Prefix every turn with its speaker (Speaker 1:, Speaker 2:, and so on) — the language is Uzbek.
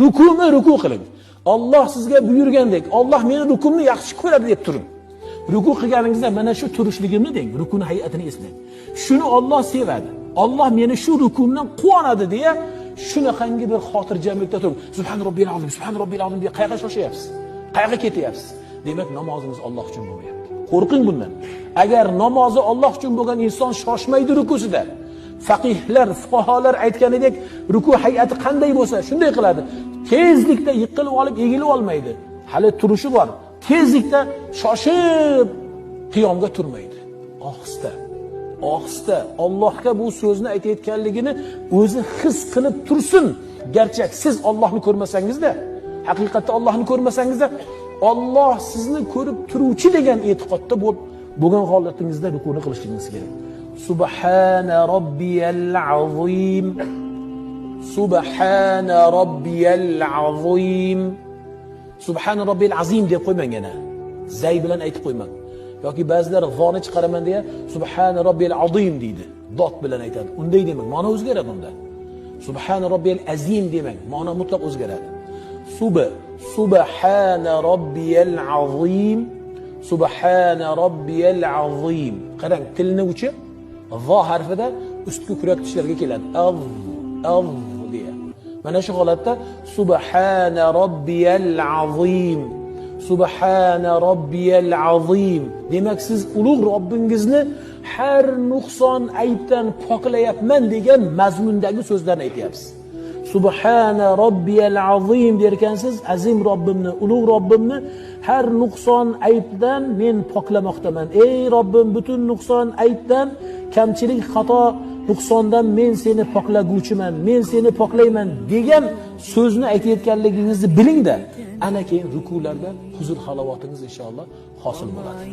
Speaker 1: Rukuni ruku qiling. Alloh sizga buyurgandek, Alloh meni rukumni yaxshi ko'radi deb turing. Ruku qilganingizda mana shu turishligimni deng, rukuni hay'atini eslang. Shuni Alloh sevadi. Alloh meni shu rukumdan quvonadi deya shunaqangi bir xotirjamlikda turing. Subhan robbiyal azim, subhan robbiyal azim deya qayerga shoshyapsiz? Qayerga ketyapsiz? Demak, namozingiz Alloh uchun bo'lmayapti. Qo'rqing bundan. Agar namozi Alloh uchun bo'lgan inson shoshmaydi rukusida. Faqihlar, fuqaholar aytganidek, ruku hay'ati qanday bo'lsa, shunday qiladi. Tezlikda yiqilib olib, egilib olmaydi. Hali turishi bor. Tezlikda shoshib qiyomga turmaydi. Ohista, ohista Allohga bu so'zni aytayotganligini o'zi his qilib tursin. Garchi siz Allohni ko'rmasangizda, haqiqatda Allohni ko'rmasangizda, Alloh sizni ko'rib turuvchi degan e'tiqodda bo'lgan holatingizda rukuni qilishingiz kerak. Subhana robbiyal azim. Subhana robbiyal azim. Subhana robbiyal azim deb qo'ymang yana. Zay bilan aytib qo'ymang. Yoki ba'zilar zoni chiqaraman deya subhana robbiyal azim deydi. Dot bilan aytadi. Unday demang, ma'no o'zgaradi unda. Subhana robbiyal azim demang, ma'no mutlaq o'zgaradi. Subhana robbiyal azim. Subhana robbiyal azim. Qarang, tilni uchi zo harfida ustki kurak tishlarga keladi. Av, av deya. Mana shu holatda subhana robbiyal azim. Subhana robbiyal azim. Demak, siz ulug' Robbingizni har nuqson aybdan poklayapman degan mazmundagi so'zlarni aytyapsiz. Subhana robbiyal azim derkansiz, azim Robbimni, ulug' Robbimni har nuqson aybdan men poklamoqdaman. Ey Robbim, butun nuqson aybdan, kamchilik, xato, nuqsondan men seni poklaguvchiman, men seni poklayman degan so'zni aytayotganligingizni bilingda, ana keyin rukularda huzur halovatingiz inshaalloh hosil bo'ladi.